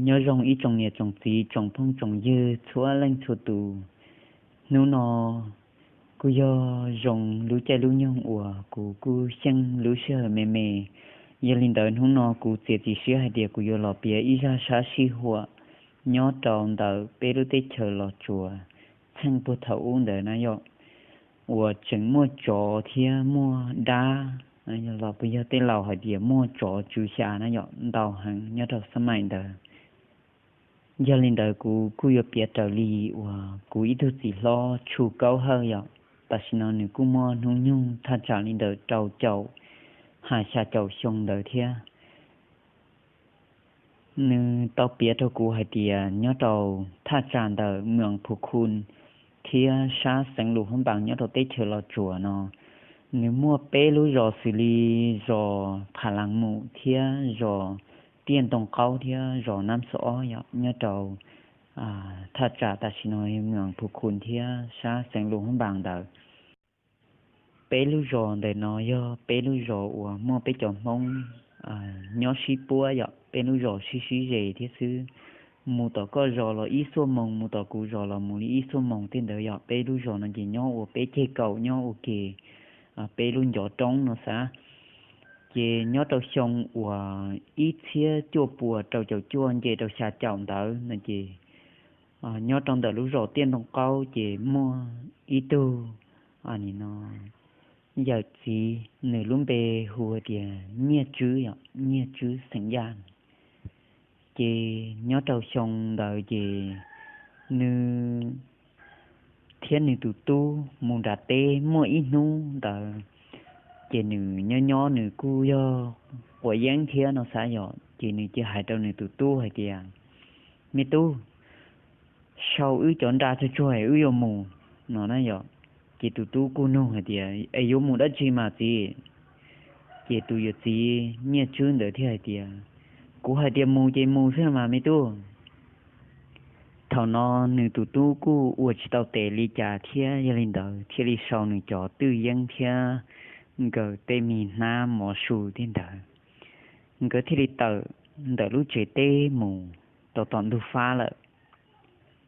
Nyob zoo ib tsoom niam tsoom txiv tsoom phooj tsoom ywg txhua leej txhua tus. Hnub no kuj yog zoo lub caij lub nyoog uas kuv kuj xyeej lub sij hawm me me. Yog li ntawd hnub no kuv txiav txim siab hais tias kuv yuav los piav ib zaj sab sij huam nyob rau ntawm peb lub teb chaws Los Tsuas txheej puag thaum ub ntawd na yom, uas tseem muaj tsov thiab muaj dab, los puas yog tej laus hais tias muaj tsov tswv xya na yom, ntau heev nyob rau xab maim ntawd. Yog li ntawd kuv kuj yuav piav raws li uas kuv ib tug txiv hlob Tshu Kaub Hawj yom, tam sim no nws kuj muaj hnub nyoog thaj tsam li ntawm rau caum ha xya caum xyoo ntawd thiab. Nws tau piav rau kuv hais tias nyob rau thaj tsam ntawm Mws Phu Khu thiab sab xeev Lus Hab Npas nyob rau teb chaws Los Tsuas no, nws muaj peb lub zos xws li zos Pha Las Mus thiab zos Tiaj Ntoo Qaub thiab zos Nab Xo Ob yom, nyob rau thaj tsam tam sim no Mws Phu Khu thiab sab xeev Lus Hab Npas ntawd. Peb lub zos ntawm no yog peb lub zos uas muaj peb cov Hmoob nyob sib puab yom, peb lub zos sib sib ze thiab xwb. Mus tom koj zos los ib xuaj moos, mus tom kuv zos los mus li ib xuaj moos tej ntawd yom. Peb lub zos no ces nyob ua peb ceg kaum nyob ua ke peb lub ncov roob no xav. Ces nyob rau xyoo uas ib txhiab cuaj puas rau caum cuaj nce rau xya caum ntawd no ces nyob rau ntawm lub zos Tiaj Ntoo Qaub ces muaj ib tug nim no yawm txiv, nws lub npe hu tias Nyiaj Tswb yom, Nyiaj Tswb xeem Yaj. Ces nyob rau xyoo ntawd ces nws thiab nws tus tub mus nram teb muaj ib hnub ntawd, ces nws nyob nyob nws kuj yog quav yeeb thiab no xav yom, ces nws cia hais rau nws tus tub hais tias, Me tub, sau wb cov nra tsuag tsuag es wb yuav mus no na yom. Ces tus tub kuj nug hais tias, Es yuav mus dab tsi mas txiv? Ces tus yawm txiv Nyiaj Tswb ntawd thiaj hais tias, Kuv hais tias mus ces mus xwb mas me tub. Thaum no nws tus tub kuj ua tsis tau tes li cas thiab, yog li ntawd thiaj li sau nws cov twj yeeb thiab nkawd tej me hnab mov su tej ntawd, nkawd thiaj li tawm ntawm lub tsev teb mus rau tom ntug fab lawm.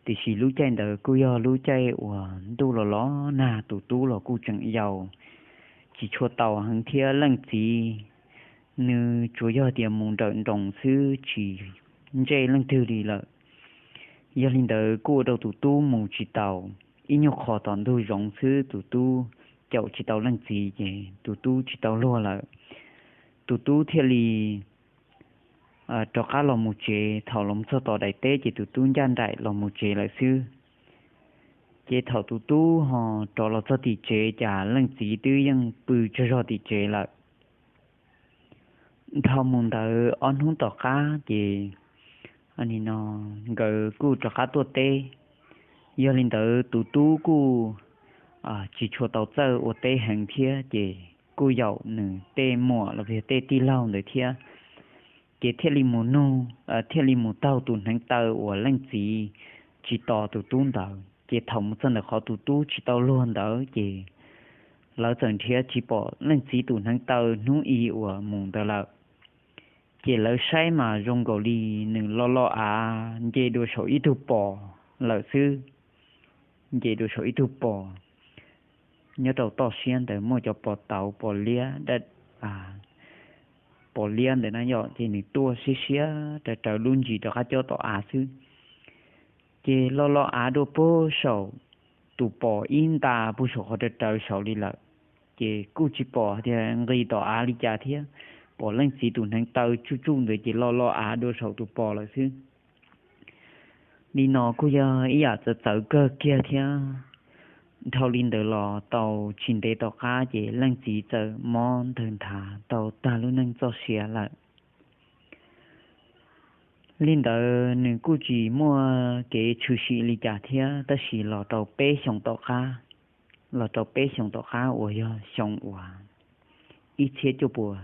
Tiam sis lub caij ntawd kuj yog lub caij uas ntuj los los nag, tus tub los kuj tseem yau, tsis tshua taus heev thiab leej txiv nws tsuas yog tias mus nrawm nroos xwb tsis ntsej leej twg li lawm. Yog li ntawd kuj ua rau tus tub mus tsis taus, ib nyuag qho tom ntug zoov xwb tus tub caum tsis tau leej txiv ces tus tub tsis tau luag lawm. Tus tub thiaj li rov qab los mus tsev, thaum los txog tom daim teb ces tus tub ncaj nraim los mus tsev lawm xwb. Ces thaum tus tub ho rov los txog tim tsev cas leej txiv twb yeej pw tsaug zog tim tsev lawm. Dhau mus ntawd ob hnub tom qab ces nim no nkawd kuj rov qab tuaj teb. Yog li ntawd tus tub kuj tsis tshua tau txawj ua teb heev thiab ces kuj yaum nws tej muam los yog tej tij laug ntawd thiab. Ces thiaj li mus nug, thiaj li mus taug tus hneev taw uas leej txiv tsis tos tus tub ntawd. Ces thaum mus txog ntawm qhov tus tub tsis tau luag ntawd ces lawv txawm nrhiav tsis pom leej txiv tus hneev taw hnub i uas mus ntawd lawm. Ces lawv saib mas zoo nkaus li nws lo lo av nce dua saum ib tug pos lawm xwb. Nce dua saum ib tug pos, nyob rau toj siab ntawd muaj cov pos tauv pos liab, pos liab ntawd na yom, ces nws tuaj siab siab rawv rawv lub ntsis rov qab cob tom av xwb. Ces lo lo av dua puag saum tus pos ib nta puag saum qhov rawv rawv saud li lawm. Ces kuj tsis pom tias nqis tom av li cas thiab, pom leej txiv tus hneev taw tsuj tsuj ntawd ces lo lo av dua saum tus pos lawm xwb. Li no kuj yog ib yam txawv txawv kawg kiag thiab. Dhau li ntawd los tau tsis ntev tom qab ces leej txiv txawm mob ntawg nthav tau tag lub neej txoj sia lawm. Li ntawd nws kuj tsis muaj kev tshwm sim li cas thiab, tab sis los rau peb xyoos tom qab, los rau peb xyoos tom qab uas yog xyoo uas ib txhiab cuaj puas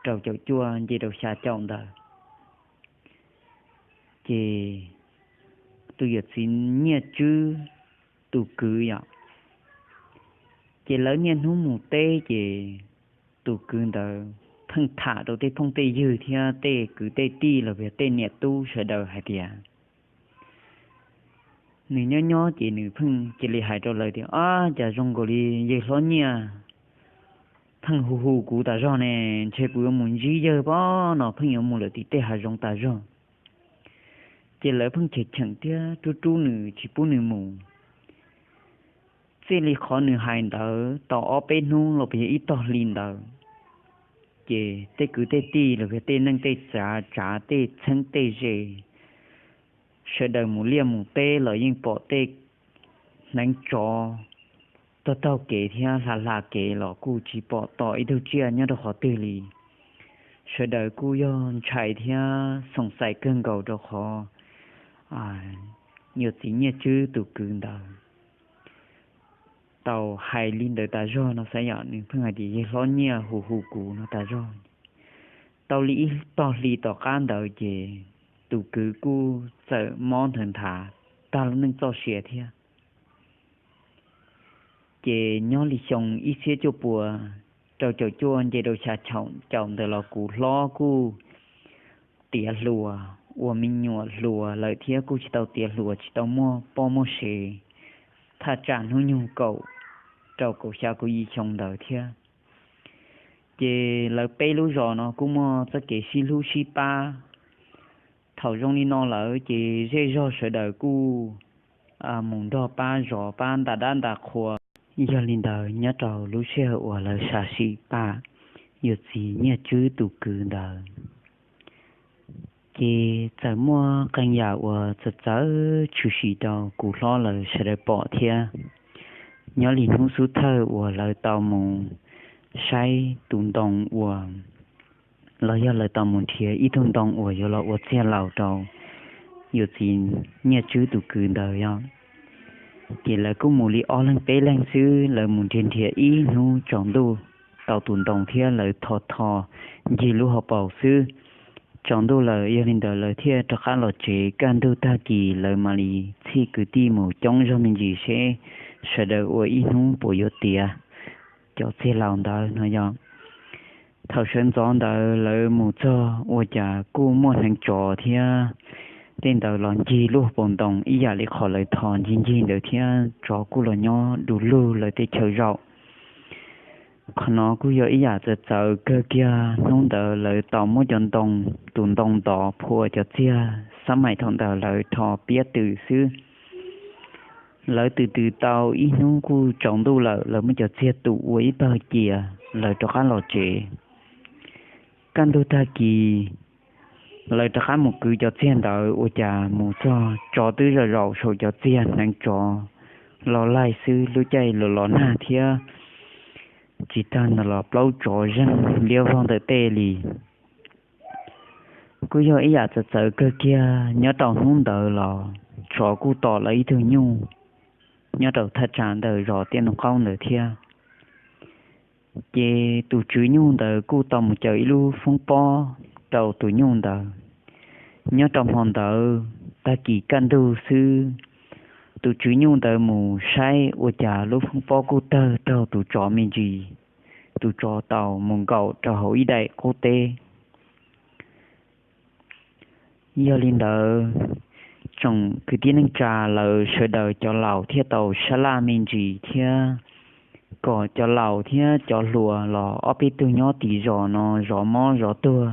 rau caum cuaj nce rau xya caum ntawd, ces tus yawm txiv Nyiaj Tswb tus kwv yom, ces lawv niaj hnub mus teb ces tus kwv ntawd pheej tham rau tej phooj tej ywg thiab tej kwv tej tij los yog tej niam tub sawv daws hais tias, nws nyob nyob ces nws pheej cia li hais rau lawv tias, Ab, cas zoo nkaus li yawg hlob Nyiaj pheej hu hu kuv tas zog ne, ntshe kuv yuav mus ntsib yawg pob no pheej yuav mus lawm tim tej hav zoov tas zog. Ces lawv pheej cheem cheem thiab rub rub nws tsis pub nws mus. Txij li qhov nws hais ntawd tau ob peb hnub los yog ib tog hli ntawd, ces tej kwv tej tij los yog tej neej tej tsav, tsav tej txheeb tej ze, sawv daws mus liaj mus teb los yeej pom tej hneev tsov taug taug kev thiab hla hla kev los kuj tsis pom tom ib tug tsiaj nyob rau qhov twg li. Sawv daws kuj yog ntshai thiab xoom xaim kawg nkaus rau qhov yawm txiv Nyiaj Tswb tus kwv ntawd tau hais li ntawd tas zog no xav yom, nws pheej hais tias yawg hlob Nyiaj hu hu kuv no tas zog. Tau li ib tog hli tom qab ntawd ces tus kwv kuj txawm mob nthawv nthav tag lub neej txoj sia thiab. Ces nyob li xyoo ib txhiab cuaj pua rau caum cuaj nce rau xya caum ntawd los kuv hlob kuj tiav hluas, ua me nyuam hluas lawm thiab kuj tsis tau tiav hluas tsis tau muaj poj muaj sev, thaj tsam hnub nyoog kaum rau kaum xya kaum yim xyoo ntawd thiab. Ces lawv peb lub zos no kuj muaj txoj kev sib hlub sib pab. Thaum zoo li no lawm ces zej zog sawv daws kuj mus nrog pab zov pab nta dab nta qhua. Yog li ntawd nyob rau lub sij hawm uas lawv sam sim pam yawm txiv Nyiaj Tswb tus kwv ntawd, ces txawm muaj qee yam uas txawv txawv tshwm sim rau kuv hlob lawv sawv daws pom thiab. Nyob li hnub xub thawj uas lawv tau mus saib tus ntoo uas, los yog lawv tau mus nrhiav ib tug ntoo uas yuav los ua txiag laus rau yawm txiv Nyiaj Tswb tus kwv ntawd yog, ces lawv kuj mus li ob leeg peb leeg xwb, lawv mus nrhiav nrhiav ib hnub tsaus ntuj tau tus ntoo thiab lawv tho tho ncig lub hauv paus xwb. Tsaus ntuj lawm yog li ntawd lawv thiaj rov qab los tsev, kaj ntug tag kis lawv mam li txhij kwv tij mus coob zog me ntsis seb sawv daws ua ib hnub puas yuav tiav cov txiag laus ntawd no yog. Thaum sawv ntxov ntawd lawv mus txog ua cas kuj muaj hneev tsov thiab tej ntawd los ncig lub hauv paus ntoo ib yam li qhov lawv tho ncig ncig ntawd thiab tsov kuj los nyob du lug lawv tej chaw zaum. Qhov no kuj yog ib yam txawv txawv kawg kiag. Hnub ntawd lawv tau muab cov ntoo, tus ntoo ntov phua cov txiag xab maim thaum ntawd lawv rho piab tws xwb. Lawv tws tws tau ib hnub kuj tsaus ntuj lawm, lawv muab cov txiag tus ua ib pawg cia, lawv rov qab los tsev. Kaj ntug tag kis lawv rov qab mus kwv cov txiag ntawd ua cas mus txog tsov twb zaum zaum saum cov txiag, hneev tsov los laig xwb, lub caij los los nag thiab tsis tag ntawd los plaub tsov zeeg liab vog ntawm tej li. Kuj yog ib yam txawv txawv kawg kiag. Nyob rau hnub ntawd los tsov kuj tom lawv ib tug nyuj nyob rau thaj tsam ntawm zos Tiaj Ntoo Qaub ntawd thiab. Ces tus tswv nyuj ntawd kuj tau mus caw ib lub foob pob rau tus nyuj ntawd. Nyob rau hmo ntawd tag kis kaj ntug xwb, tus tswv nyuj ntawd mus saib ua cas lub foob pob kuj tawg raug tus tsov me ntsis, tus tsov tau mus nkaum rau hauv ib daim qub teb. Yog li ntawd, tsoom kwv tij neej tsa lawv sawv daws cov laus thiaj tau sab laj me ntsis thiab kom cov laus thiab cov hluas los ob peb tug nyob tim zos no zov mob zov tuag,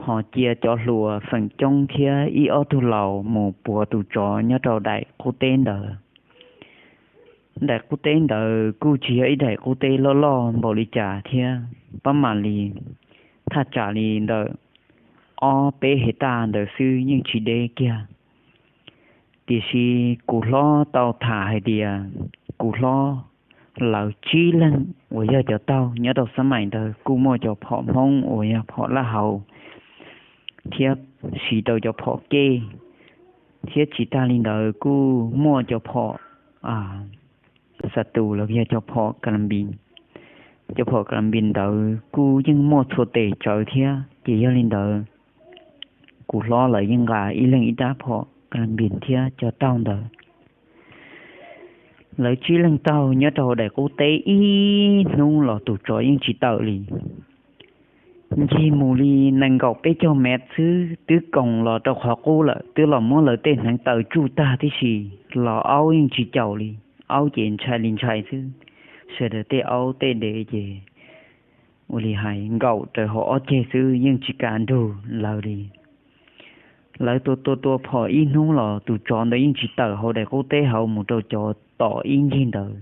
ho cia cov hluas feem coob thiab ib ob tug laus mus puav tus tsov nyob rau daim qub teb ntawd. Daim qub teb ntawd kuj tsis yog ib daim qub teb loj loj npaum li cas thiab, pab mam li thaj tsam li ntawm ob peb hais taj ntawd xwb, yeej tsis deb kiag. Tiam sis kuv hlob tau tham hais tias kuv hlob lawv tsib leeg uas yog cov taug nyob rau xab maim ntawd kuj muaj cov phom Hmoob uas yog phom laj hau thiab siv rau cov phom kej, thiab tsis tag li ntawd kuj muaj cov phom xa tus los yog cov phom ka la npis. Cov phom ka la npis ntawd kuj yeej muaj txhua tes tsawv thiab, ces yog li ntawd kuv hlob lawv yeej nqa ib leeg ib rab phom ka la npis thiab cov taug ntawd. Lawv tsib leeg taug nyob rau daim qub teb ib hnub los tus tsov yeej tsis tawm li. Ncig mus li nees nkaum peb caug mev xwb twb koom los rau qhov qub lawm, twb los muab lawv tej hneev taw tsuj tag tib si, los aub yeej tsis caum li, aub ces ntshai li ntshai xwb. Sawv daws tej aub tej dev ces ua li hais nkaum raws hauv ob ceg xwb yeej tsis kam nrug lawv li. Lawv tua tua tua phom ib hnub los tus tsov ntawd yeej tsis tawm hauv daim qub teb hauv mus rau cov tom ib ncig ntawd.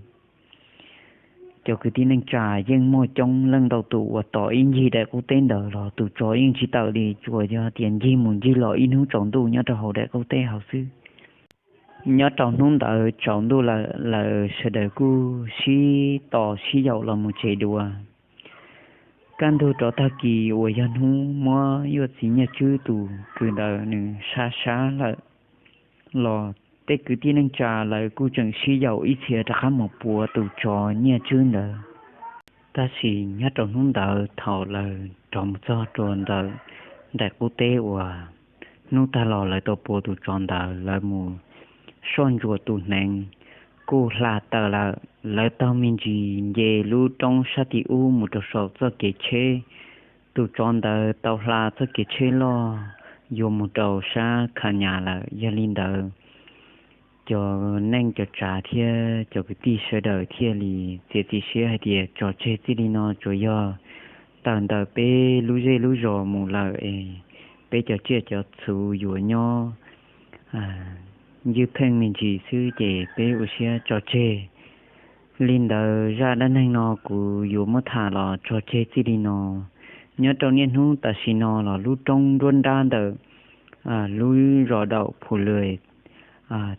Cov kwv tij neej tsa yeej muaj coob leej ntau tus uas tom ib ncig daim qub teb ntawd los tus tsov yeej tsis tawm li, tsuas yog tias ncig mus ncig los ib hnub tsaus ntuj nyob rau hauv daim qub teb hauv xwb. Nyob rau hnub ntawd tsaus ntuj lawm, lawv sawv daws kuj sib tos sib yaum los mus tsev dua. Kaj ntug rov tag kis uas yog hnub muab yuav txiv Nyiaj Tswb tus kwv ntawd nws sab sab lawm los tej kwv tij neej tsa lawv kuj tseem sib yaum ib txhia rov qab mus puav tus tsov Nyiaj Tswb ntawd. Tab sis nyob rau hnub ntawd thaum lawv rov mus txog rau ntawm daim qub teb uas hnub tag los lawv tau puav tus tsov ntawd, lawv mus soj ntsuam tus hneev kuj hla taws lawm. Lawv taug me ntsis nce lub roob sab tim ub mus rau saum txoj kev tsheb. Tus tsov ntawd tau hla txoj kev tsheb loj yuav mus rau sab Khas Nyas lawm. Yog li ntawd cov neej cov tsav thiab cov kwv tij sawv daws thiaj li txiav txim siab hais tias tso tseg txij li no, tsuas yog tawm ntawm peb lub zej lub zos mus lawm es peb cov tsiaj cov txhu yuav nyob ywj pheej me ntsis xwb ces peb ua siab tso tseg. Li ntawd zaj dab neeg no kuv yuav muab tham los tso tseg txij li no. Nyob rau niaj hnub tam sim no los lub roob nruab nrab ntawm lub zos Daum Phu Lws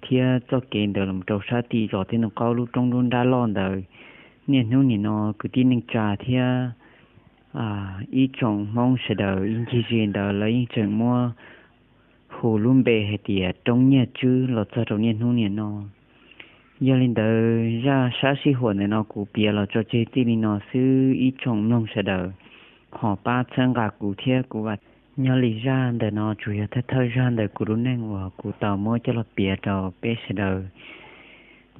thiab txoj kev ntawd los rau sab tim zos Teb Ntoo Qaub lub roob nruab nrab loj ntawd, niaj hnub nim no kwv tij neej tsa thiab ib tsoom Hmoob sawv daws ib ncig ze ntawd lawv yeej tseem muab hu lub npe hais tias Roob Nyiaj Tswb los txog rau niaj hnub nim no. Yog li ntawd zaj sab sij huam ntawm no kuv piav los tso tseg txij li no xwb, ib tsoom mloog sawv daws ho pab txhawb nqa kuv thiab kuv vam. Nyob li zaj ntawm no tsuas yog thawj thawj zaj ntawm kuv lub neej uas kuv tau muab coj los piav rau peb sawv daws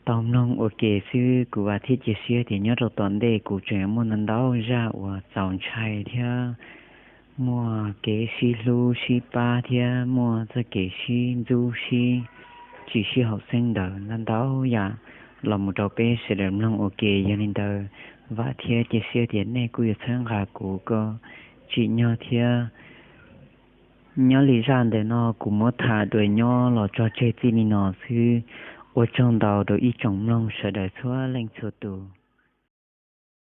tau mloog ua ke xwb. Kuv vam thiab cia siab tias nyob rau tom ntej kuv tseem yuav muaj ntau ntau zaj uas txaus ntshai thiab muaj kev sib hlub sib pab thiab muaj txoj kev sib ntxub sib tsim sib haum xeeb ntawd ntau ntau yam los mus rau peb sawv daws mloog ua ke. Yog li ntawd vam thiab cia siab tias nej kuj yuav txhawb nqa kuv kom tsim nyog thiab. Nyob li zaj ntawm no kuv muab tham dua nyob los tso tseg txij li no xwb. Ua tsaug ntau rau ib tsoom mloog sawv daws txhua leej txhua tus.